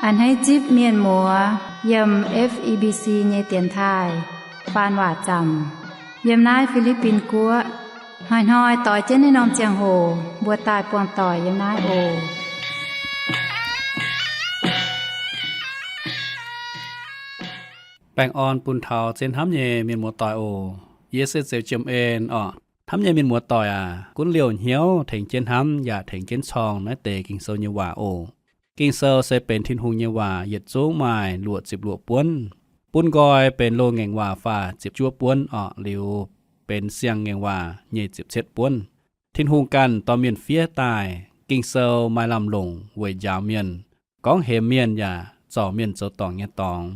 A'hneiv zipv mienh muoz yiem F E B C nyei dienx taaih faan waac zaamc yiem naaiv Fi^li^bin Guoqv. Hnoi-hnoi doix jienv naaiv norm ziangh hoc mbuo daaih buangh doic yiem naaiv oc. Baengh orn bun taux zien hnamv nyei mienh muoz doic oc. Yie se Zeux Jiem En orqc. Hnamv nyei mienh muoz doic aac, gunv liouh hnyouv tengx jienv hnamv yaac tengx jienv corng naaiv deix Ging-Sou nyei waac oc. Ging-Sou se benx Tin-Hungh nyei waac, yietc zungv maaih luoqc ziepc luoqc buonv. Bun nqoi benx loz-ngaengc waac faah ziepc juov buonv orqc, liuz benx siang-ngaengc waac nyei ziepc cietv buonv. Tin-Hungh ganh dorh mienh fiev daaih. Ging-Sou maaih lamh longc weic njaaux mienh, gorngv hemx mienh yaac zorc mienh zoux dorngc nyei dorngx,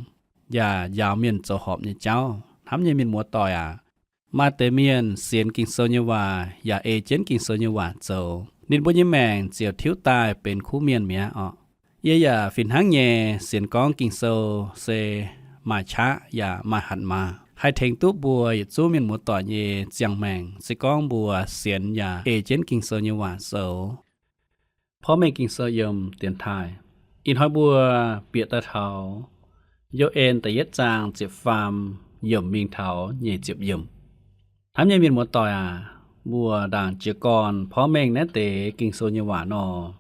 yaac njaaux mienh zoux horpc nyei jauv. Hnamv nyei mienh muoz doic aac, maaih deix mienh sienx Ging-Sou nyei waac yaac ei jienv Ging-Sou nyei waac zoux, ninh mbuo nyei maengc ziouc tiuv daaih benx kuv mienh mi'aqv orqc. Yie yaac fih hnangv nyei sienx gorngv Ging-Sou se maaih qaqv yaac maaih hatc maaz, haih tengx duqv mbuo yietc zungv mienh muoz doic nyei ziangh maengc, se gorngv mbuo sienx yaac ei jienv Ging-Sou nyei waac zoux. Porv mengh Ging-Sou yiem dienx taaih. Ih hnoi mbuo bieqc daaih taux Yo^en da'yietv zaang ziepc faam yiemc mingh taux nyic ziepc yiemc. Hnamv nyei mienh muoz doic aac, mbuo ndaangc jiez gorn porv mengh naaiv deix Ging-Sou nyei waac nor,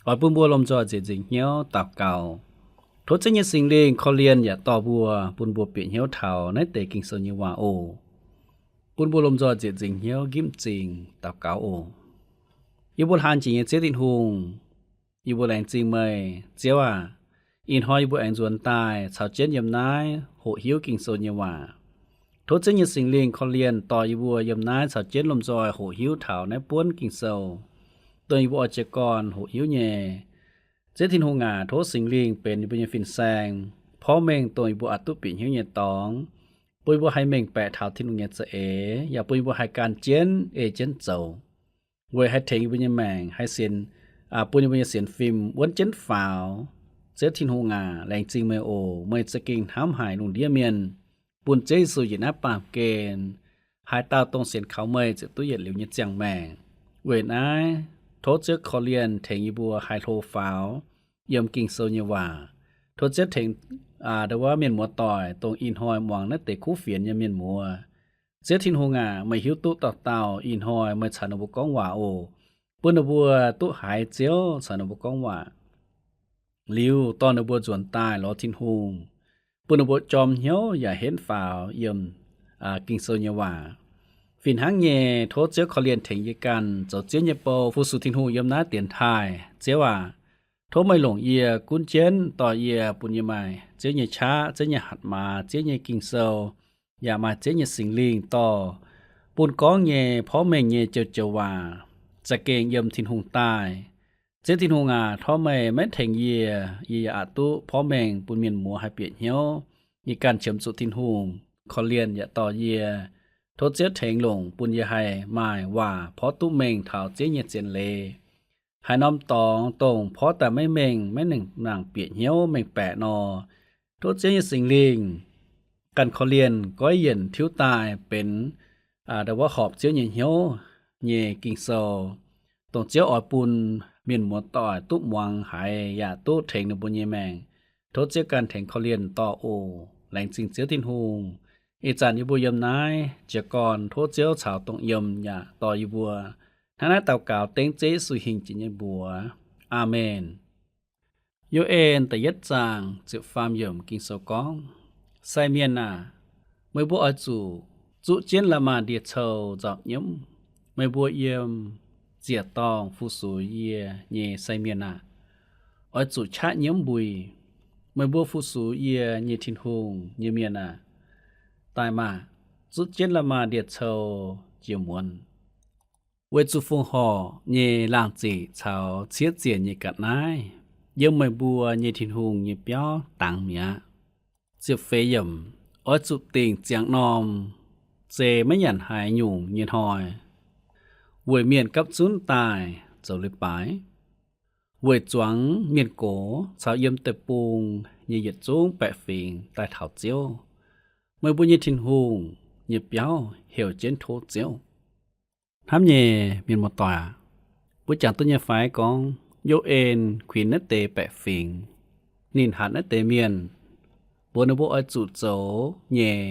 oix bun mbuo lomh nzoih nzieqc nzingc hnyouv daux gaux. Tov Ziouv nyei Singx Lingh korv-lienh yaac dorh mbuo, bun mbuo bieqc hnyouv taux naaiv deix Ging-Sou nyei waac oc. Bun mbuo lomh nzoih nzieqc nzingc hnyouv nqipv m'zing daux gaux oc. Yie mbuo hlaang jiex nyei Ziouv Tin-Hungh, yie mbuo laengz zingh meih, Ziouv aac. Ih hnoi yie mbuo aengx nzuonx daaih caux jienv yiem naaiv hoqc hiuv Ging-Sou nyei waac. Tov Ziouv nyei Singx Lingh korv-lienh dorh yie mbuo yiem naaiv caux jienv lomh nzoih hoqc hiuv taux naaiv buonv Ging-Sou, dongh yie mbuo oix jiez gorn hoqc hiuv nyei. Ziouv Tin-Hungh aac, tov Singx Lingh benx yie mbuo nyei fin-saeng, porv mengh dongh yie mbuo aqc duqv bieqc hnyouv nyei dorngx, bun yie mbuo haih mengh baeqc taux Tin-Hungh nyei za'eix, yaac bun yie mbuo haih gan jienv ei jienv zoux, weic haih tengx yie mbuo nyei maengc, haih sienx, bun yie mbuo nyei sienx fim wuonv jienv faaux. Ziouv Tin-Hungh aac, laengz zingh meih oc. Meih za'gengh hnamv haic lungh ndiev mienh, bun Ziouv Yesu njiec naaiv baamh gen, haaix dauh dongh sienx kaux meih ziouc duqv yietc liuz nyei ziangh maengc. Weic naaiv, tov Ziouv korv-lienh tengx yie mbuo haih hlo faaux yiem Ging-Sou nyei waac. Tov Ziouv tengx, aa, ndau wuov mienh muoz-doic, dongh ih hnoi muangx naaiv deix kuv fienx nyei mienh muoz. Ziouv Tin-Hungh aac, meih hiuv duqv dauh dauh ih hnoi meih caux ninh mbuo gorngv waac oc. Bun ninh mbuo duqv haiz Ziouv caux ninh mbuo gorngv waac. Liuz dorh ninh mbuo nzuonx daaih lorz Tin-Hungh, bun ninh mbuo jorm hnyouv yaac henv faaux yiem, aa, Ging-Sou nyei waac. Fih hnangv nyei, tov Ziouv korv-lienh tengx yie ganh zoux Ziouv nyei bou, fu-sux Tin-Hungh yiem naaiv dienx taaih. Ziouv aac, tov meih longc yie gunv jienv dorh yie, bun yie maaih Ziouv nyei qaqv, Ziouv nyei hatc maaz, Ziouv nyei Ging-Sou, yaac maaih Ziouv nyei Singx Lingh dorh, bun gorngv nyei porv mengh nyei joux-joux waac za'gengh yiem Tin-Hungh daaih. Ziouv Tin-Hungh aac, tov meih maiv tengx yie, yie yaac aqc duqv porv mengh bun mienh muoz haih bieqc hnyouv. Yie ganh qiemx zuqc Tin-Hungh korv-lienh yaac dorh yie. Tov Ziouv tengx longc bun yie haih maaih waac porv duqv mengh taux Ziouv nyei zien leiz. Haaix norm dorngx dongh porv daaih maiv mengh, maiv nangc bieqc hnyouv mengh baeqc nor, tov Ziouv nyei Singx Lingh ganh korv-lienh goiv yienc tiuv daaih benx, aa, ndau wuov horpc Ziouv nyei hnyouv nyei Ging-Sou, dongh Ziouv oix bun mienh muoz-doic duqv muangx haiz yaac duqv tengx ninh mbuo nyei maengc. Tov Ziouv ganh tengx korv-lienh dorh oc. Laengz zingh Ziouv Tin-Hungh. Ih zanc yie mbuo yiem naaiv jiez gorn, tov Ziouv caux dongh yiem yaac dorh yie mbuo. Hnangv naaiv daux gaux dengv Ziouv Yesu hingh jiex nyei mbuox. Aamen. Yo^en da'yietv zaang ziepc faam yiemc Ging-Sou gorngv, Sai mienh aah! Meih mbuo oix zuqc zuqv jienv la'maah ndie-cou nzauh nyiemv. Meih mbuo yiem ziec-dorngh fu-sux yie nyei sai mienh aah! Oix zuqc qaqv nyiemv mbui. Meih mbuo fu-sux yie nyei Tin-Hungh nyei mienh aah! Daaih maah! Zuqv jienv la'maah ndie-cou jiex muonz. Weic zuqc fongc horc nyei laangh ziqc caux ciev zienc nyei ga'naaiv yiem meih mbuo nyei Tin-Hungh nyei biauv dangx mi'aqv. Ziepc feix yiemc, oix zuqc dingc ziangx norm zei maiv nyanc haaix nyungc nyei hnoi, weic mienh gapv zunv daaih zoux leiz-baaix, weic zuangx mienh gox caux yiem deic-bung nyei yietc zungv baeqc fingx daaih taux Ziouv, meih mbuo nyei Tin-Hungh, nyei biauv heuc jienv tov Ziouv. Hnamv nyei mienh muoz-doic aac, mbuo jangx duqv nyei fai gorngv Yo^en kuinx naaiv deix baeqc fingx, ninh hatc naaiv deix mienh, mbuox ninh mbuo oix zuqc zoux nyei,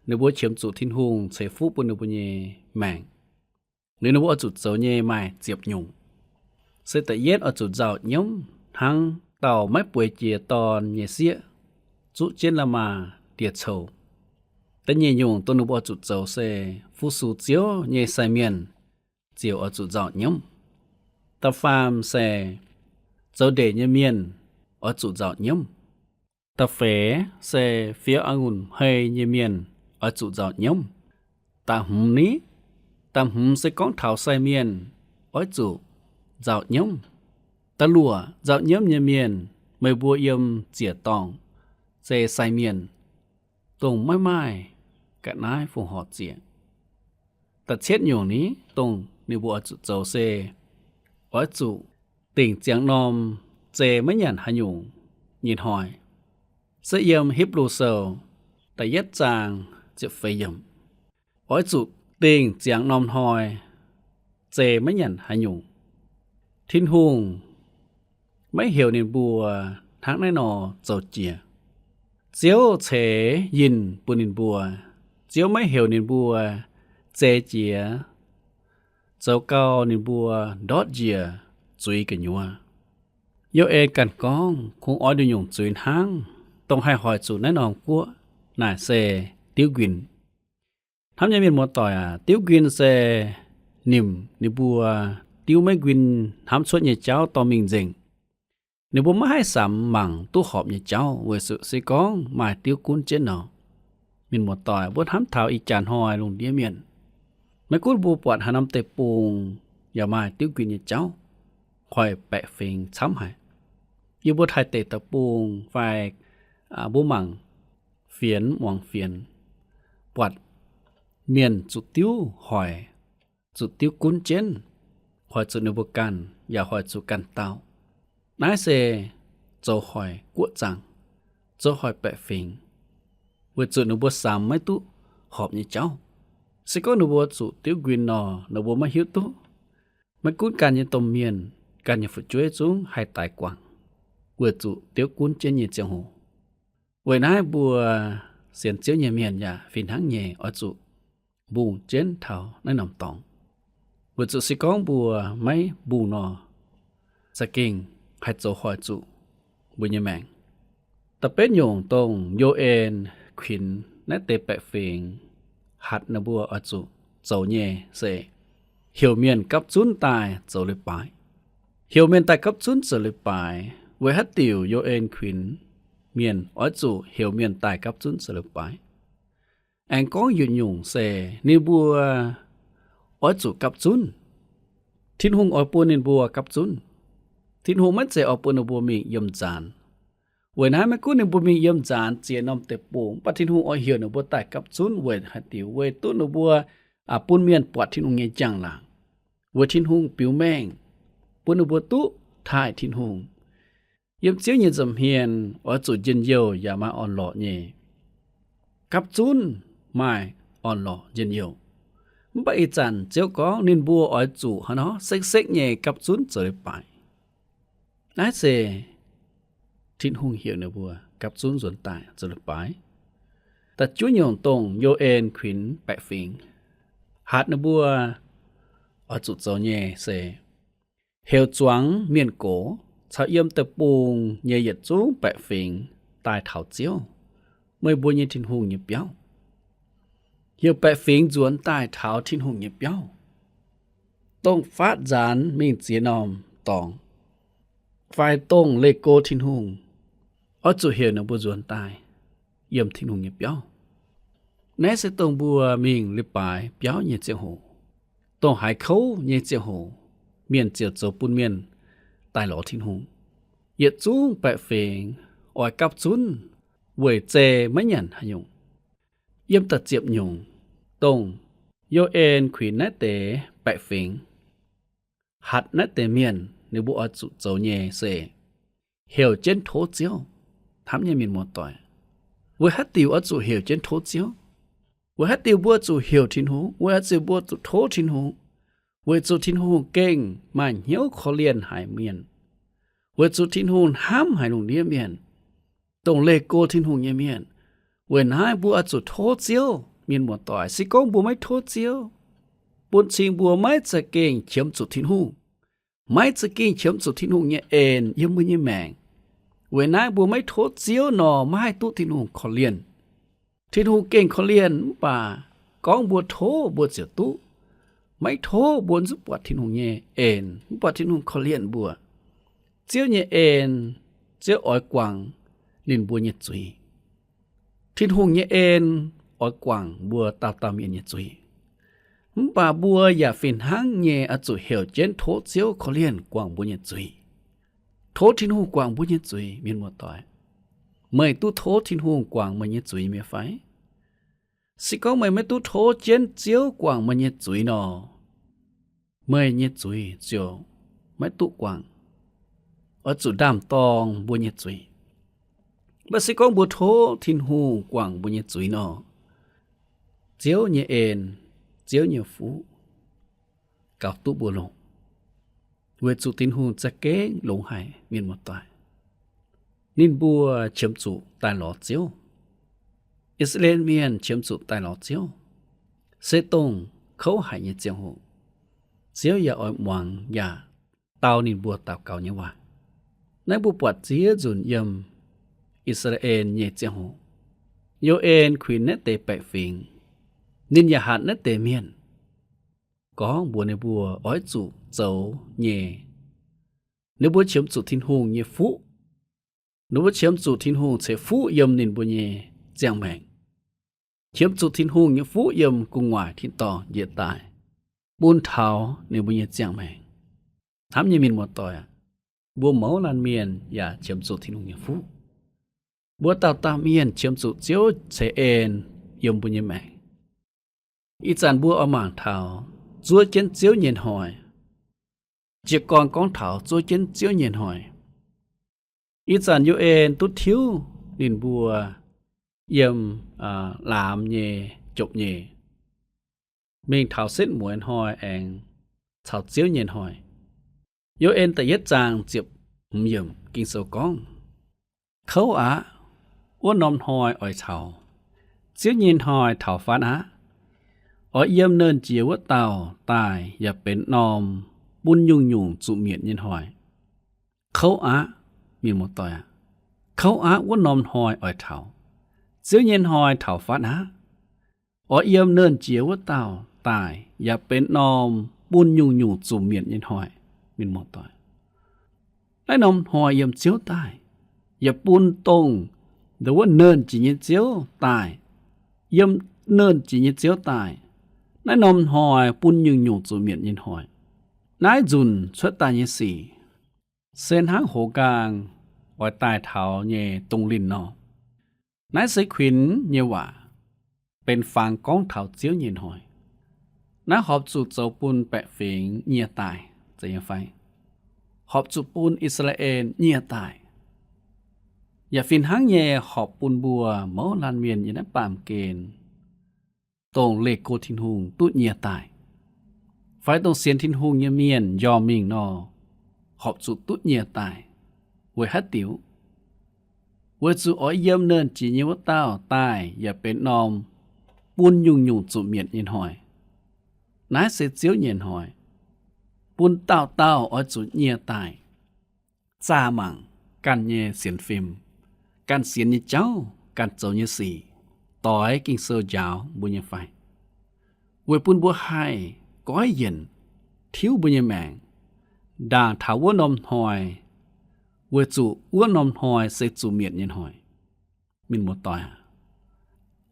ninh mbuo qiemx zuqc Tin-Hungh ceix fuqv bun ninh mbuo nyei maengc. Liuz ninh mbuo oix zuqc zoux nyei maaih ziepc nyungc. Se da'yietv oix zuqc nzauh nyiemv hnangv dauh maiv bueix jiex dorn nyei sieqv zuqv jienv la'maah ndie-cou. Da'nyeic nyungc dongh ninh mbuo oix zuqc zoux se fu-sux Ziouv nyei sai mienh ziouc oix zuqc nzauh nyiemv. Da'faam se zoux ndeic nyei mienh oix zuqc nzauh nyiemv. Da'feix se fioux a'ngunc hei nyei mienh oix zuqc nzauh nyiemv. Da'hmz ni, da'hmz se gorngv taux sai mienh oix zuqc nzauh nyiemv. Da'luoqc, nzauh nyiemv nyei mienh, meih mbuo yiem ziec-dorngh se sai mienh, dongh maiv maaih ga'naaiv fongc horc ziec. Da'cietv nyungc ni, dongh ninh mbuo oix zuqc zoux se oix zuqc dingc ziangx norm zei maiv nyanc haaix nyungc nyei hnoi, se yiem Hipv^lu Sou da'yietv zaang ziepc feix yiemc. Oix zuqc dingc ziangx norm hnoi zei maiv nyanc haaix nyungc. Tin-Hungh maiv heuc ninh mbuo hnangv naaiv nor zoux jiex. Ziouv ceix yinh bun ninh mbuo. Ziouv maiv heuc ninh mbuo zei jiex, zoux gau ninh mbuo ndortv njiec zuiz gu'nyuoz. Yo^en ganh gorngv kungx oix nduqc nyungc zuiz hnangv, dongh haih hoic zuqc naaiv norm guoqv naaic se diuv nquin. Hnamv nyei mienh muoz-doic aac, diuv nquin se nimc ninh mbuo diuv maiv nquin hnamv cuotv nyei jauv dorh mingh nzengc. Ninh mbuo maiv haih samx mangc duqv horpc nyei jauv weic zuqc se gorngv maaih diuv gunv jienv nor. Mienh muoz-doic, mbuo hnamv taux ih jaax hnoi lungh ndiev mienh, maiv gunv mbuo buatc haaix norm deic-bung yaac maaih diuv nquin nyei jauv, hoic baeqc fingx camv haic. Yie mbuo taaih deic-bung fai mbuo mangc fienx muangx fienx, buatc mienh zuqc diuv hoic, zuqc diuv gunv jienv, hoic zuqc ninh mbuo ganh yaac hoic zuqc ganh dauh. Naaiv se zoux hoic guoqv zaangc, zoux hoic baeqc fingx, weic zuqc ninh mbuo samx maiv duqv horpc nyei jauv. Se gorngv ninh mbuo zuqc diuv nquin nor, ninh mbuo maiv hiuv duqv maiv gunv ganh nyei domh mienh, ganh nyei fu'jueiv zungv haih daix guangc weic zuqc diuv gunv jienv nyei ziangh hoc. Weic naaiv mbuo sienx Ziouv nyei mienh yaac fih hnangv nyei oix zuqc mbungh jienv taux naaiv norm dorngx, weic zuqc se gorngv mbuo maiv mbungh nor, za'gengh haih zoux hoic zuqc mbuo nyei maengc. Da'betv nyungc dongh Yo^en kuinx naaiv deix baeqc fingx hatc ninh mbuo oix zuqc zoux nyei se heuc mienh gapv zunv daaih zoux leiz-baaix. Heuc mienh daaih gapv zunv zoux leiz-baaix weic haaix diuc Yo^en kuinx mienh oix zuqc heuc mienh daaih gapv zunv zoux leiz-baaix? Aengx gorngv yietc nyungc se ninh mbuo oix zuqc gapv zunv. Tin-Hungh oix bun ninh mbuo gapv zunv. Tin-Hungh maiv zeiz oix bun ninh mbuo mingh yiem nzaanx. Weic naaiv maiv gunv ninh mbuo mingh yiem nzaanx ziex norm deic-bung, mv baac Tin-Hungh oix heuc ninh mbuo daaih gapv zunv weic haaix diuc? Weic duqv ninh mbuo bun mienh buatc Tin-Hungh nyei njang-laangc, weic Tin-Hungh biux mengh bun ninh mbuo duqv taaih Tin-Hungh. Yiem Ziouv nyei nza'hmien oix zuqc njien-youh yaac maaih orn-lorqc nyei. Gapv zunv maaih orn-lorqc njien-youh. Mv baac ih zanc Ziouv gorngv ninh mbuo oix zuqc hnangv nor sekv-sekv nyei gapv zunv zoux leiz-baaix. Naaiv se Tin-Hungh heuc ninh mbuo gapv zunv nzuonx daaih zoux leiz-baaix. Da'juov nyungc dongh Yo^en kuinx baeqc fingx hatc ninh mbuo oix zuqc zoux nyei se heuc zuangx mienh gox caux yiem deic-bung nyei yietc zungv baeqc fingx daaih taux Ziouv, meih mbuo nyei Tin-Hungh nyei biauv. Heuc baeqc fingx nzuonx daaih taux Tin-Hungh nyei biauv, dongh faatv nzaanx mingh ziex norm dorngx, fai dongh leih go Tin-Hungh, oix zuqc heuc ninh mbuo nzuonx daaih yiem Tin-Hungh nyei biauv. Naaiv se dongh mbuo mingh leiz-baaix biauv nyei ziangh hoc, dongh haiz kouv nyei ziangh hoc, mienh ziouc zoux bun mienh daaih lorz Tin-Hungh. Yietc zungv baeqc fingx oix gapv zunv weic zei maiv nyanc haaix nyungc. Yiem da'ziepc nyungc, dongh Yo^en kuinx naaiv deix baeqc fingx hatc naaiv deix mienh ninh mbuo oix zuqc zoux nyei se heuc jienv tov Ziouv. Hnamv nyei mienh muoz-doic, weic haaix diuc oix zuqc heuc jienv tov Ziouv? Weic haaix diuc mbuo zuqc heuc Tin-Hungh? Weic haaix diuc mbuo zuqc tov Tin-Hungh? Weic zuqc Tin-Hungh gengh maaih hnyouv korv-lienh haic mienh. Weic zuqc Tin-Hungh hnamv haic lungh ndiev mienh, dongh leih go Tin-Hungh nyei mienh. Weic naaiv mbuo oix zuqc tov Ziouv, mienh muoz-doic. Se gorngv mbuo maiv tov Ziouv, bun cing mbuo maiv za'gengh qiemx zuqc Tin-Hungh, maiv za'gengh qiemx zuqc Tin-Hungh nyei en yiem mbuo nyei maengc. Weic naaiv mbuo maiv tov Ziouv nor, maiv haih duqv Tin-Hungh korv-lienh. Tin-Hungh gengh korv-lienh, mv baac gorngv mbuo tov mbuo ziouc duqv. Maiv tov mbuo mv zuqc buatc Tin-Hungh nyei en, mv buatc Tin-Hungh korv-lienh mbuo. Ziouv nyei en, Ziouv oix guangc ninh mbuo nyei zuiz. Tin-Hungh nyei en oix guangc mbuo dauh dauh mienh nyei zuiz. Mv baac mbuo yaac fih hnangv nyei oix zuqc heuc jienv tov Ziouv korv-lienh guangc mbuo nyei zuiz. Tov Tin-Hungh guangc mbuo nyei zuiz, mienh muoz-doic. Meih duqv tov Tin-Hungh guangc meih nyei zuiz mi'aqv fai? Se gorngv meih maiv duqv tov jienv Ziouv guangc meih nyei zuiz nor, meih nyei zuiz ziouc maiv duqv guangc, oix zuqc ndaam-dorng mbuo nyei zuiz. Mv baac se gorngv mbuo tov Tin-Hungh guangc mbuo nyei zuiz nor, Ziouv nyei en, Ziouv nyei fuqv gaux duqv mbuo longx, weic zuqc Tin-Hungh za'gengh longx haic, mienh muoz-doic. Ninh mbuo qiemx zuqc daaih lorz Ziouv. I^saa^laa^en Mienh qiemx zuqc daaih lorz Ziouv, se dongh kouv haic nyei ziangh hoc. Ziouv yaac oix muangx yaac dau ninh mbuo daux gaux nyei waac. Naaiv mbuo buatc ziex nzunc yiem I^saa^laa^en nyei ziangh hoc, Yo^en kuinx naaiv deix baeqc fingx, ninh yaac hatc naaiv deix mienh gorngv mbuox ninh mbuo oix zuqc zoux nyei. Ninh mbuo qiemx zuqc Tin-Hungh nyei fuqv. Ninh mbuo qiemx zuqc Tin-Hungh ceix fuqv yiem ninh mbuo nyei ziangh maengc, qiemx zuqc Tin-Hungh nyei fuqv yiem gu'nguaaic tin-dorngh njiec daaih, bun taux ninh mbuo nyei ziangh maengc. Hnamv nyei mienh muoz-doic aac, mbuo mouz laanh mienh yaac qiemx zuqc Tin-Hungh nyei fuqv. Mbuo dauh dauh mienh qiemx zuqc Ziouv ceix en yiem mbuo nyei maengc. Ih zanc mbuo oix mangc taux zuov jienv Ziouv nyei hnoi. Jiez gorn gorngv taux zuov jienv Ziouv nyei hnoi, ih zanc Yo^en duqv tiuv ninh mbuo yiem, aa, laamz nyei jopv nyei, mingh taux setv mueiz hnoi aengx caux Ziouv nyei hnoi. Yo^en da'yietv zaang ziepc hmz yiemc Ging-Sou gorngv, Kouv aqv. Wuov norm hnoi oix taux. Ziouv nyei hnoi taux fatv aqv. Oix yiem nernh jiex wuov dauh daaih yaac benx norm bun nyungc-nyungc zuqc mietc nyei hnoi. Kouv aqv. Mienh muoz-doic aac, kouv aqv. Wuov norm hnoi oix taux. Ziouv nyei hnoi taux fatv aqv. Oix yiem nernh jiex wuov dauh daaih yaac benx norm bun nyungc-nyungc zuqc mietc nyei hnoi. Mienh muoz-doic, naaiv norm hnoi yiem Ziouv daaih, yaac bun dongh wuov nernh jiex nyei Ziouv daaih. Yiem nernh jiex nyei Ziouv daaih, naaiv norm hnoi bun nyungc-nyungc zuqc mietc nyei hnoi. Naaiv nzunc cuotv daaih nyei sic se hnangv hoz nqaang oix daaih taux nyei dongh linh nor. Naaiv se kuinx nyei waac, benx fangx gorngv taux Ziouv nyei hnoi. Naaiv horpc zuqc zoux bun baeqc fingx nyie daaih, zeiz nyei fai? Horpc zuqc bun I^saa^laa^en nyie daaih, yaac fih hnangv nyei horpc bun mbuo mouz laanh mienh yiem naaiv baamh gen, dongh leih go Tin-Hungh, duqv nyie daaih. Fai dongh sienx Tin-Hungh nyei mienh njormh mingh nor, horpc zuqc duqv nyie daaih. Weic haaix diuc? Weic zuqc oix yiem nernh jiex nyei wuov dauh daaih yaac benx norm bun nyungc-nyungc zuqc mietc nyei hnoi. Naaiv se Ziouv nyei hnoi, bun dauh dauh oix zuqc nyie daaih, zaah mangc ganh nyei sienx fim, ganh sienx nyei jauv, ganh zoux nyei sic, doix Ging-Sou njaaux mbuo nyei fai, weic bun mbuo haih goiv yienc tiuv mbuo nyei maengc ndaangc taux wuov norm hnoi, weic zuqc wuov norm hnoi se zuqc mietc nyei hnoi. Mienh muoz-doic aac,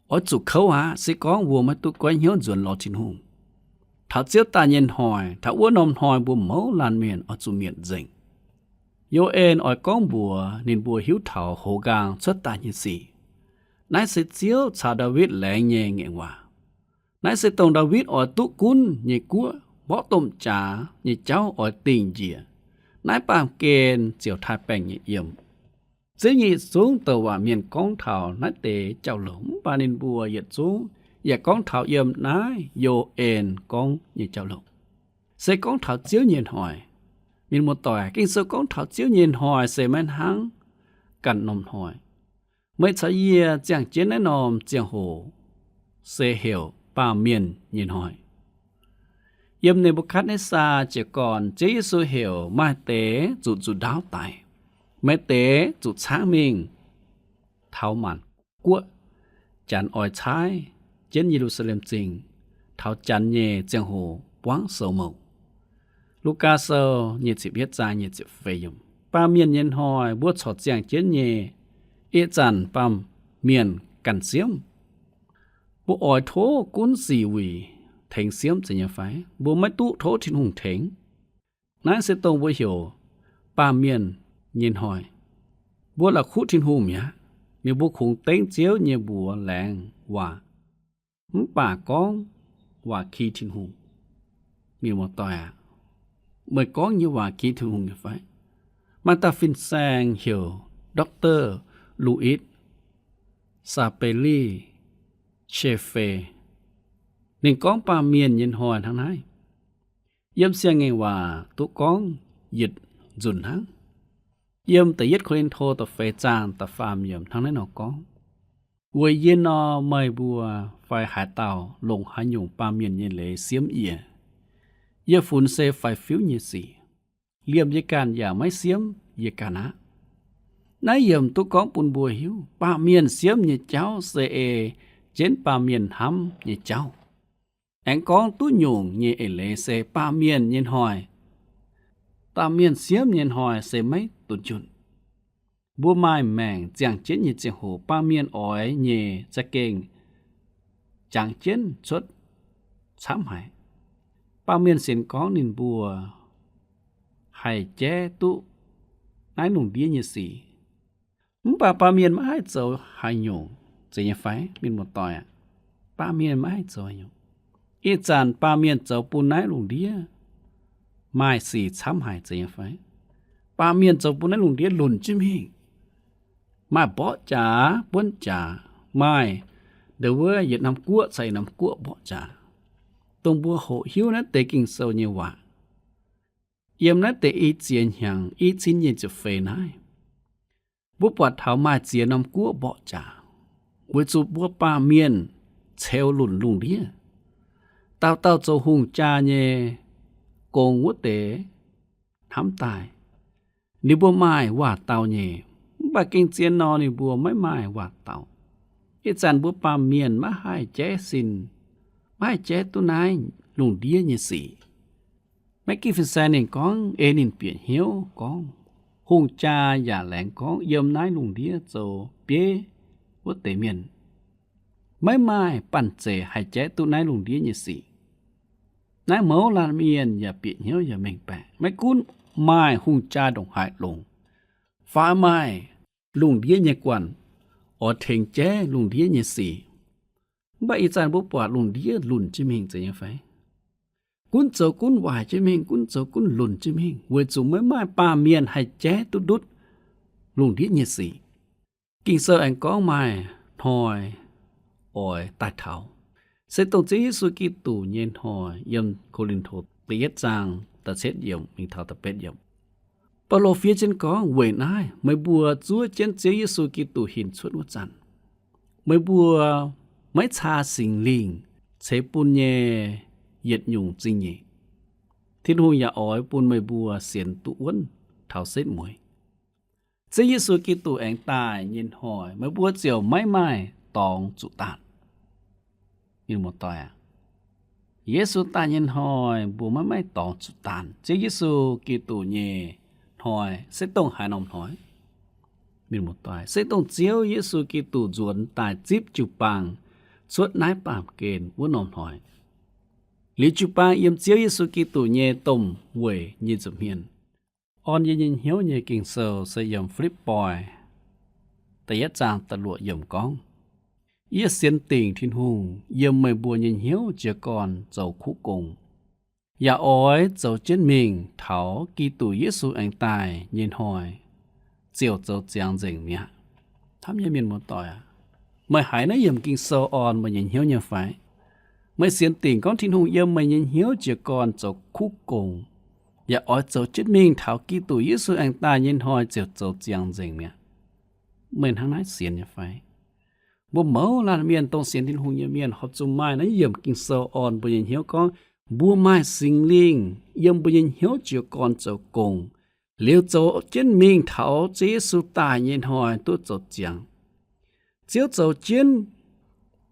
oix zuqc kouv aqv, se gorngv mbuo maiv duqv goiv hnyouv nzuonx lorz Tin-Hungh. Taux Ziouv daaih nyei hnoi, taux wuov norm hnoi mbuo mouz laanh mienh oix zuqc mietc nzengc. Yo^en oix gorngv mbuox ninh mbuo hiuv taux hoz nqaang cuotv daaih nyei sic. Naaiv se Ziouv caux Ndaawitv laengz nyei ngaengc waac. Naaiv se dongh Ndaawitv oix duqv gunv nyei guoqv, mborqv domh jaax nyei jauv oix dingh njiec. Naaiv baamh gen ziouc taaih baengh nyei yiem. Ziouv nyei yietc zungv douc waac mienh gorngv taux naaiv deix jauv-louc, mv baac ninh mbuo yietc zungv yaac gorngv taux yiem naaiv Yo^en gorngv nyei jauv-louc. Se gorngv taux Ziouv nyei hnoi, Mienh muoz-doic, Ging-Sou gorngv taux Ziouv nyei hnoi se maiv hnangv ganh norm hnoi. Meih caux yie ziangh jienv naaiv norm ziangh hoc se heuc baamh mienh nyei hnoi. Yiem Ne^mbu^katv^netv^saa jiez gorn, Ziouv Yesu heuc maaih deix zuqc nzuqc ndaauv daic, maaih deix zuqc caangv mingh taux maanc guoqv. Janx oix caaiv jienv Ye^lu^saa^lem Zingh taux janx nyei ziangh hoc buangv sou mouc. Lugaa Sou nyic ziepc yietv zaang nyic ziepc feix yiemc. Baamh mienh nyei hnoi mbuo corc ziangh jienv nyei. Ih zanc baamh mienh ganh siemv. Mbuo oix tov gunv sic wuic tengx siemv zeiz nyei fai? Mbuo maiv duqv tov Tin-Hungh tengx. Naaiv se dongh mbuo heuc baamh mienh nyei hnoi. Mbuo la'kuqv Tin-Hungh mi'aqv. Ninh mbuo kungx dengv Ziouv nyei mbuox laengz waac, mv baac gorngv waac ki Tin-Hungh. Mienh muoz-doic aac, meih gorngv nyei waac ki Tin-Hungh nyei fai? Maaih dauh fin-saeng heuc Doctor Louis Sapelli Chaffee. Ninh gorngv baamh mienh nyei hnoi hnangv naaiv. Yiem Siang-Ngaengc Waac duqv gorngv yietc nzunc hnangv. Yiem da'yietv Ko^lin^to da'feix zaang da'faam yiemc hnangv naaiv nor gorngv, Weic yie nor, meih mbuo fai haaix dauh longc haaix nyungc baamh mienh nyei leiz siemv yie, yie funx se faix-fiuv nyei sic. Liemh yie ganh yaac maiv siemv yie ganh aqv. Naaiv yiemc duqv gorngv bun mbuo hiuv, baamh mienh siemv nyei jauv se ei jienv baamh mienh hnamv nyei jauv. Aengx gorngv duqv nyungc nyei eix leiz se baamh mienh nyei hnoi, baamh mienh siemv nyei hnoi se maiv dunh junh. Mbuo maaih maengc ziangh jienv nyei ziangh hoc, baamh mienh oix nyei za'gengh jangx jienv cuotv camv haic. Baamh mienh sienx gorngv ninh mbuo haih jaiv duqv naaiv lungh ndiev nyei sic. Mv baac baamh mienh maiv haih zoux haaix nyungc, zeiz nyei fai, mienh muoz-doic aac? Baamh mienh maiv haih zoux haaix nyungc. Ih zanc baamh mienh zoux bun naaiv lungh ndiev maaih sic camv haic, zeiz nyei fai? Baamh mienh zoux bun naaiv lungh ndiev lunc jienv mingh. Maaih mborqv jaax, buonv jaax, maaih ndau wuov yietc norm guoqv caux yietc norm guoqv mborqv jaax. Dongh mbuo hoqc hiuv naaiv deix Ging-Sou nyei waac, yiem naaiv deix i ziex hnyangx i cin nyei ziepc feix naaiv, mbuo buatc taux maaih ziex norm guoqv mborqv jaax, weic zuqc mbuo baamh mienh ceux lunc lungh ndiev. Dauh dauh zoux hungh jaa nyei gong wuov deix hnamv daaih, ninh mbuo maaih waac-dau nyei, mv baac gengh zien nor ninh mbuo maiv maaih waac-dau. Ih zanc mbuo baamh mienh maiv haih jaiv sin, maiv haih jaiv duqv naaiv lungh ndiev nyei sic. Maiv ginv fin-saeng ninh gorngv, ei ninh bieqc hnyouv gorngv, hungh jaa yaac laengz gorngv, yiem naaiv lungh ndiev zoux bieiv wuov deix mienh, maiv maaih banh zeic haih jaiv duqv naaiv lungh ndiev nyei sic. Naaiv mouz laanh mienh yaac bieqc hnyouv yaac mengh baeqc, maiv gunv maaih hungh jaa ndongc haaix longx, fai maaih lungh ndiev nyei guanh oix tengx jaiv lungh ndiev nyei sic. Mv baac ih zanc mbuo buatc lungh ndiev lunc jienv mingh, zeiz nyei fai? Gunv zoux gunv waaic jienv mingh, gunv zoux gunv lunc jienv mingh, weic zuqc maiv maaih baamh mienh haih jaiv duqv ndutv lungh ndiev nyei sic. Ging-Sou aengx gorngv maaih hnoi oix daaih taux, se dongh Ziouv Yesu Giduc nyei hnoi. Yiem Ko^lin^to da'yietv zaang da'cietv yiemc mingh taux da'betv yiemc, Baulo fiev jienv gorngv, weic naaiv meih mbuo zuov jienv Ziouv Yesu Giduc hinc cuotv wuov zanc, meih mbuo maiv caa Singx Lingh ceix bun nyei yietc nyungc zingh nyeic, Tin-Hungh yaac oix bun meih mbuo sienx duqv wuonv taux setv mueiz. Ziouv Yesu Giduc aengx daaih nyei hnoi, meih mbuo ziouc maiv maaih dorngx zuqc daanh. Mienh muoz-doic aac, Yesu daaih nyei hnoi mbuo maiv maaih dorngx zuqc daanh. Ziouv Yesu Giduc nyei hnoi se dongh haaix norm hnoi? Mienh muoz-doic, se dongh Ziouv Yesu Giduc nzuonx daaih zipv jiu-baang cuotv naaiv baamh gen wuov norm hnoi. Liuz jiu-baang yiem Ziouv Yesu Giduc nyei domh weic nyei nza'hmien. Orn yie nyei hnyouv nyei Ging-Sou se yiem Fi^lipv^poi da'yietv zaang da'luoqc yiemc gorngv, yie sienx dingc Tin-Hungh yiem meih mbuo nyei hnyouv jiez gorn zoux kuv gong, yaac oix zoux jienv mingh taux Giduc Yesu aengx daaih nyei hnoi ziouc zoux ziangx nzengc mi'aqv. Hnamv nyei mienh muoz-doic aac, meih haiz naaiv yiemc Ging-Sou orn meih nyei hnyouv nyei fai? Meih sienx dingc gorngv Tin-Hungh yiem meih nyei hnyouv jiez gorn zoux kuv gong, yaac oix zoux jienv mingh taux Giduc Yesu aengx daaih nyei hnoi ziouc zoux ziangx nzengc mi'aqv. Meih hnangv naaiv sienx nyei fai? Mbuo mouz laanh mienh dongh sienx Tin-Hungh nyei mienh horpc zuqc maaih naaiv yiemc Ging-Sou orn mbuo nyei hnyouv gorngv, mbuo maaih Singx Lingh yiem mbuo nyei hnyouv jiez gorn zoux gong, liuz zoux jienv mingh taux Ziouv Yesu daaih nyei hnoi duqv zoux ziangx. Ziouv zoux jienv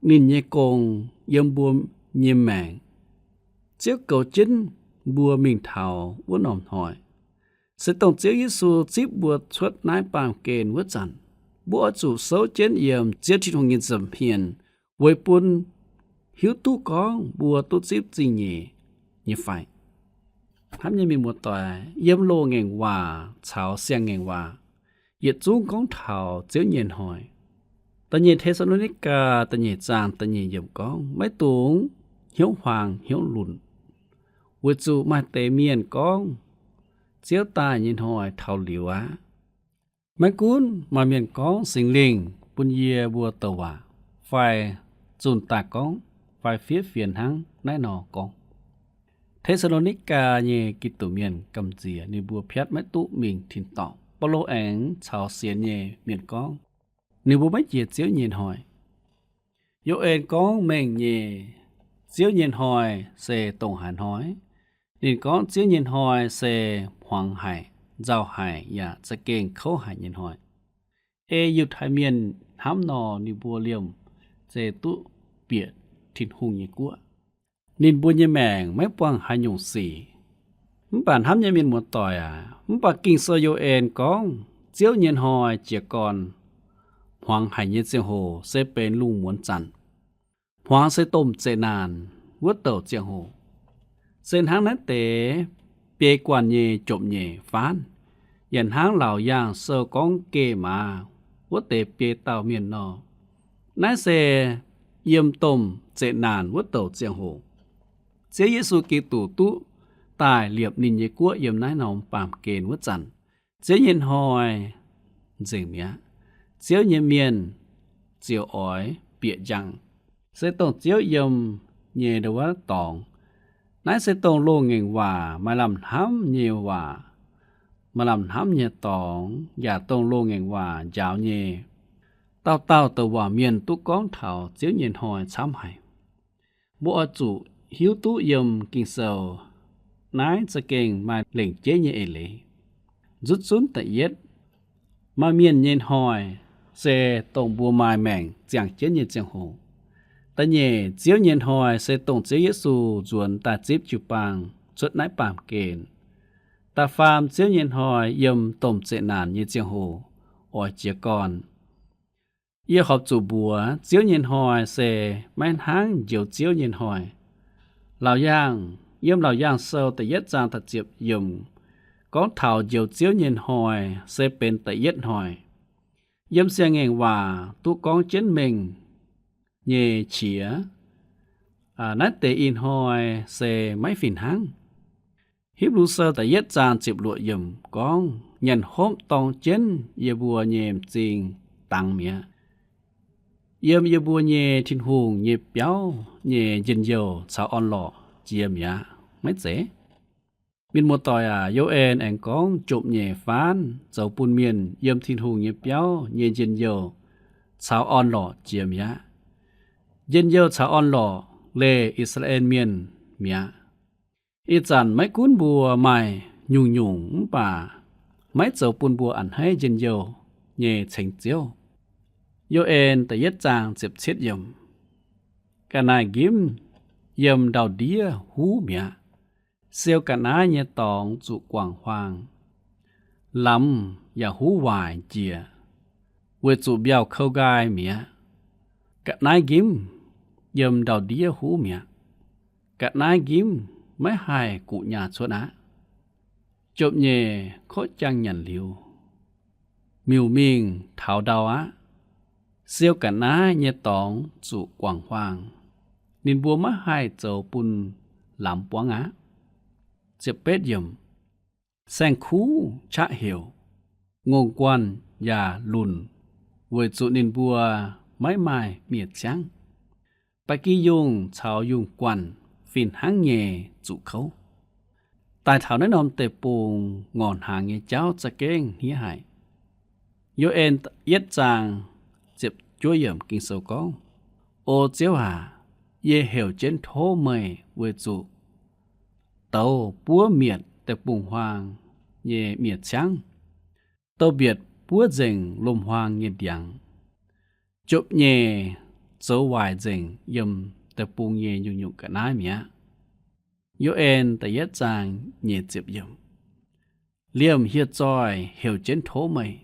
ninh nyei gong yiem mbuo nyei maengc. Ziouv goux jienv mbuo mingh taux wuov norm hnoi. Se dongh Ziouv Yesu zipv mbuo cuotv naaiv baamh gen wuov zanc, mbuo oix zuqc souv jienv yiem Ziouv Tin-Hungh nyei nza'hmien weic bun hiuv duqv gorngv mbuo duqv zipv zingh nyeic nyei fai. Hnamv nyei mienh muoz-doic, yiem Loz-Ngaengc Waac caux Siang-Ngaengc Waac yietc zungv gorngv taux Ziouv nyei hnoi. Da'nyeic Te^saa^lo^ni^gaa da'nyeic zaang da'nyeic yiemc gorngv, maiv dungx hnyouv huaang hnyouv lunc, weic zuqc maaih deix mienh gorngv, Ziouv daaih nyei hnoi taux liuz aqv. Maiv gunv maaih mienh gorngv Singx Lingh bun yie mbuo douc waac, fai zunh daaih gorngv, fai fiev fienx hnangv naaiv nor gorngv. Te^saa^lo^ni^gaa nyei Giduc mienh gamh nziex ninh mbuo piatv maiv duqv mingh tin-dorngh. Baulo aengx caux sienx nyei mienh gorngv, ninh mbuo maiv jiex Ziouv nyei hnoi. Yo^en gorngv mengh nyei Ziouv nyei hnoi se dongh haaix hnoi? Ninh gorngv Ziouv nyei hnoi se hmuangx haic, nzauh haic yaac za'gengh kouv haic nyei hnoi. Ei Yiutai Mienh hnamv nor, ninh mbuo liemh zeih duqv bieqc Tin-Hungh nyei guoqv. Ninh mbuo nyei maengc maiv buangh haaix nyungc sic. Mv baac hnamv nyei mienh muoz-doic aac, mv baac Ging-Sou Yo^en gorngv Ziouv nyei hnoi jiez gorn hmuangx haic nyei ziangh hoc se benx lungh muonz zanc. Hmuangx se domh zeqc naanc wuov douc ziangh hoc. Se hnangv naaiv deix biei guanh nyei jopv-nyeic faanv, yaac hnangv Laauc Yaangh Sou gorngv geh maaz wuov deix biei dauh mienh nor. Naaiv se yiem domh zeqc naanc wuov douc ziangh hoc, Ziouv Yesu Giduc duqv daaih liepc ninh nyei guoqv yiem naaiv norm baamh gen wuov zanc, Ziouv nyei hnoi nzengc mi'aqv. Ziouv nyei mienh ziouc oix bieqc njang, se dongh Ziouv yiem nyei ndo wuov dorngx. Naaiv se dongh loz-ngaengc waac maaih lamh hnamv nyei waac, maaih lamh hnamv nyei dorngx, yaac dongh loz-ngaengc waac njaaux nyei. Dauh dauh douc waac mienh duqv gorngv taux Ziouv nyei hnoi camv haic. Mbuo oix zuqc hiuv duqv yiem Ging-Sou naaiv za'gengh maaih lengc jeiv nyei eix leiz. Nzutv zunv da'yietv, maaih mienh nyei hnoi se dongh mbuo maaih maengc ziangh jienv nyei ziangh hoc. Da'nyeic, Ziouv nyei hnoi se dongh Ziouv Yesu nzuonx daaih zipv jiu-baang cuotv naaiv baamh gen. Da'faam, Ziouv nyei hnoi yiem domh zeqc naanc nyei ziangh hoc oix jiez gorn. Yie horpc zuqc mbuox Ziouv nyei hnoi se maiv hnangv Njoux Ziouv nyei hnoi. Laauc Yaangh, yiem Laauc Yaangh Sou da'yietv zaang da'ziepc yiemc gorngv taux Njoux Ziouv nyei hnoi se benx da'yietv hnoi. Yiem Siang-Ngaengc Waac duqv gorngv jienv mengh nyei qiex, naaiv deix ih hnoi se maiv fih hnangv. Hipv^lu Sou da'yietv zaang ziepc luoqc yiemc gorngv, nyanc hopv dorng jienv yie mbuo nyei m'zing dangx mi'aqv. Yiem yie mbuo nyei Tin-Hungh nyei biauv nyei njien-youh caux orn-lorqc jiex mi'aqv. Maiv zeiz? Mienh muoz-doic aac, Yo^en aengx gorngv jopv-nyeic faanv zoux bun mienh yiem Tin-Hungh nyei biauv nyei njien-youh caux orn-lorqc jiex mi'aqv. Njien-youh caux orn-lorqc leih I^saa^laa^en Mienh mi'aqv. Ih zanc maiv gunv mbuo maaih nyungc-nyungc mv baac maiv zoux bun mbuo a'hneiv njien-youh nyei ceng Ziouv. Yo^en da'yietv zaang ziepc cietv yiemc, ga'naaiv-nqimv yiem ndau-ndiev huv mi'aqv. Siou ga'naaiv nyei dorngx zuqc guangc huaang. Lamz yaac huv waaic njiec, weic zuqc mbiauh kou nqaai mi'aqv. Ga'naaiv-nqimv yiem ndau-ndiev huv mi'aqv. Ga'naaiv-nqimv maiv haih guqc nyaah cuotv aqv. Jopv-nyeic kotv jaang nyanc liuz, miuc mingh taux ndau aqv. Siou ga'naaiv nyei dorngx zuqc guangc huaang. Ninh mbuo maiv haih zoux bun lamz buangv aqv. Ziepc betv yiemc, saeng-kuv qaqv heuc, ngongh guanh yaac lunc, weic zuqc ninh mbuo maiv maaih miev-ciangv. Ba'gi yungh caux yungh guanh fih hnangv nyei zuqc kouv. Daaih taux naaiv norm deic-bung ngorc hnaangx nyei jauv za'gengh hniev haic. Yo^en yietv zaang ziepc juov yiemc Ging-Sou gorngv, O Ziouv aac, yie heuc jienv tov meih weic zuqc douz buov mietc deic-bung-huaang nyei miev-ciangv, douz-mbietc buov nzengc lomc-huaang nyei ndiangx, jopv-nyeic zoux waaic nzengc yiem deic-bung nyei nyungc-nyungc ga'naaiv mi'aqv. Yo^en da'yietv zaang nyic ziepc yiemc, Liemh hieh zoih heuc jienv tov meih,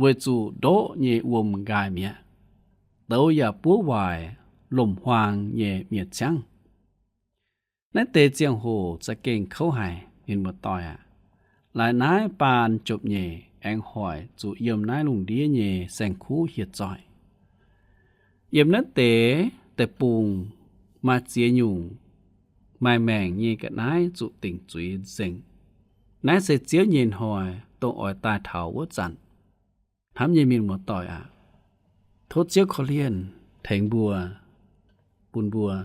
weic zuqc ndoqv nyei wuom nqaai mi'aqv. Douz yaac buov waaic lomc-huaang nyei miev-ciangv. Naaiv deix ziangh hoc za'gengh kouv haic, mienh muoz-doic aac. Laaix naaiv baan jopv-nyeic aengx hoic zuqc yiem naaiv lungh ndiev nyei saeng-kuv hieh zoih. Yiem naaiv deix deic-bung maaih ziex nyungc maaih maengc nyei ga'naaiv zuqc dingc zuiz nzengc. Naaiv se Ziouv nyei hnoi, dongh oix daaih taux wuov zanc. Hnamv nyei mienh muoz-doic aac, tov Ziouv korv-lienh tengx mbuo, bun mbuo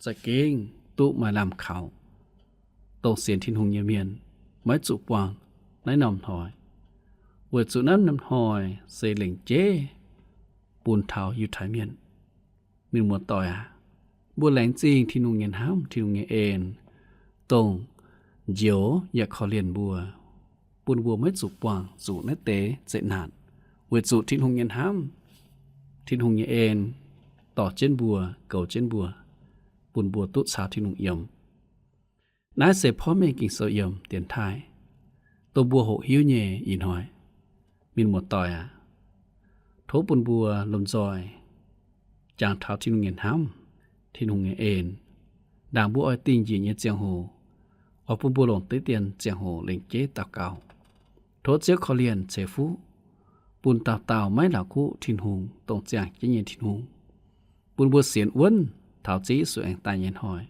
za'gengh duqv maaih lamh kaux, dongh sienx Tin-Hungh nyei mienh maiv zuqc buangh naaiv norm hnoi, weic zuqc naaiv norm hnoi se lengc jeiv bun taux Yiutai Mienh. Mienh muoz-doic aac, mbuo laengz zingh Tin-Hungh nyei hnamv, Tin-Hungh nyei en, dongh njoux yaac korv-lienh mbuo, bun mbuo maiv zuqc buangh zuqc naaiv deix zeqc naanc, weic zuqc Tin-Hungh nyei hnamv, Tin-Hungh nyei en dorh jienv mbuo, goux jienv mbuo, bun mbuo duqv caux Tin-Hungh yiem. Naaiv se porv mengh Ging-Sou yiem dienx taaih, dongh mbuo hoqc hiuv nyei ih hnoi. Mienh muoz-doic aac, tov bun mbuo lomh nzoih jangx taux Tin-Hungh nyei hnamv, Tin-Hungh nyei en, ndaangc mbuo oix dingh njiec nyei ziangh hoc, oix bun mbuo longc diqv dien ziangh hoc lengc jeiv daux gaux, tov Ziouv korv-lienh ceix fuqv bun dauh dauh maiv la'kuqv Tin-Hungh, dongh ziangh jienv nyei Tin-Hungh, bun mbuo sienx wuonv taux Ziouv Yesu aengx daaih nyei hnoi.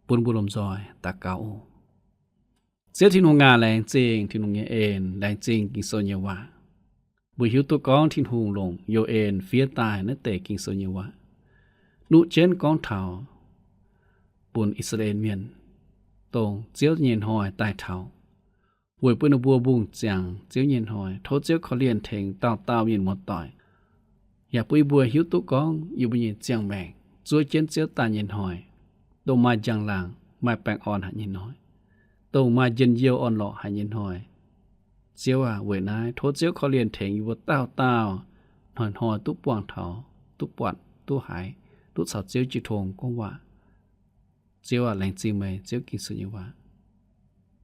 Bun mbuo lomh nzoih daux gaux oc. Ziouv Tin-Hungh aac, laengz zingh Tin-Hungh nyei en, laengz zingh Ging-Sou nyei waac. Mbuo hiuv duqv gorngv Tin-Hungh longc Yo^en fiev daaih naaiv deix Ging-Sou nyei waac, nuqv jienv gorngv taux bun I^saa^laa^en Mienh, dongh Ziouv nyei hnoi daaih taux, weic bun ninh mbuo mbungh ziangx Ziouv nyei hnoi. Tov Ziouv korv-lienh tengx dauh dauh mienh muoz-doic, yaac bun yie mbuo hiuv duqv gorngv yie mbuo nyei ziangh maengc zuov jienv Ziouv daaih nyei hnoi, dongh maaih njang-laangc, maaih baengh orn haic nyei hnoi, dongh maaih njien-youh orn-lorqc haic nyei hnoi. Ziouv aac, weic naaiv tov Ziouv korv-lienh tengx yie mbuo dauh dauh hnoi-hnoi duqv buangh taux, duqv buatc, duqv haiz, duqv caux Ziouv jiu tong gorngv waac. Ziouv aac, laengz zingh meih Ziouv Ging-Sou nyei waac.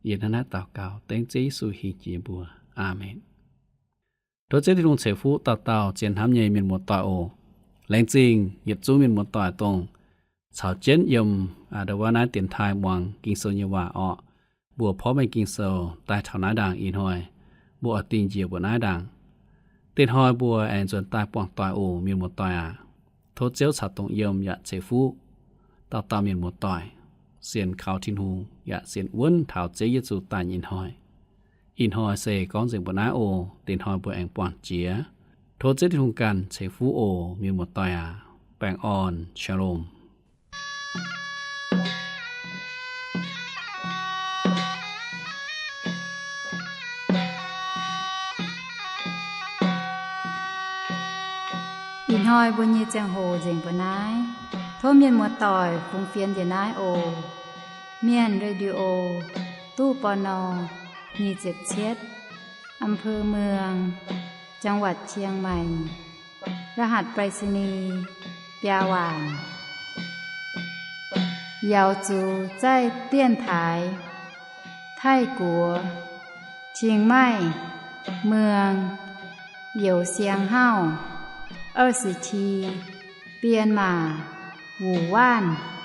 Yie hnangv naaiv daux gaux dengv Ziouv Yesu hingh jiex mbuo. Aamen. Tov Ziouv Tin-Hungh ceix fuqv dauh dauh zien hnamv nyei mienh muoz-doic oc. Laengz zingh yietc zungv mienh muoz-doic dongh caux jienv yiem aa ndo wuov naaiv dienx taaih muangx Ging-Sou nyei waac orqc. Mbuo porv mengh Ging-Sou daaih taux naaiv ndaangc ih hnoi, mbuo oix dingh njiec mbuo naaiv ndaangc. Dinh hnoi mbuo aengx nzuonx daaih buangh doic oc, mienh muoz-doic aac. Tov Ziouv caux dongh yiem yaac ceix fuqv dauh dauh mienh muoz-doic, sienx kaux Tin-Hungh yaac sienx wuonv taux Ziouv Yesu daaih nyei hnoi. Ih hnoi se gorngv nzengc mbuo naaiv oc. Dinh hnoi mbuo aengx buangh jiex. Tov Ziouv Tin-Hungh ganh ceix fuqv oc, mienh muoz-doic aac. Baengh orn, Shalom. Ih hnoi mbuo nyei ziangh hoc nzengc mbuo naaiv. Tov mienh muoz-doic fungx fienx njiec naaiv oc. Mienh Radio, ตู้ ปณ. nyic ziepc cietv, อำเภอเมือง จังหวัดเชียงใหม่ รหัสไปรษณีย์ biaa waanc. 瑶族在电台 Taiv-Guoqv, Chiang Mai, เมือง Youz Siang Hauv, 二十七, 编码 Wu Wanv.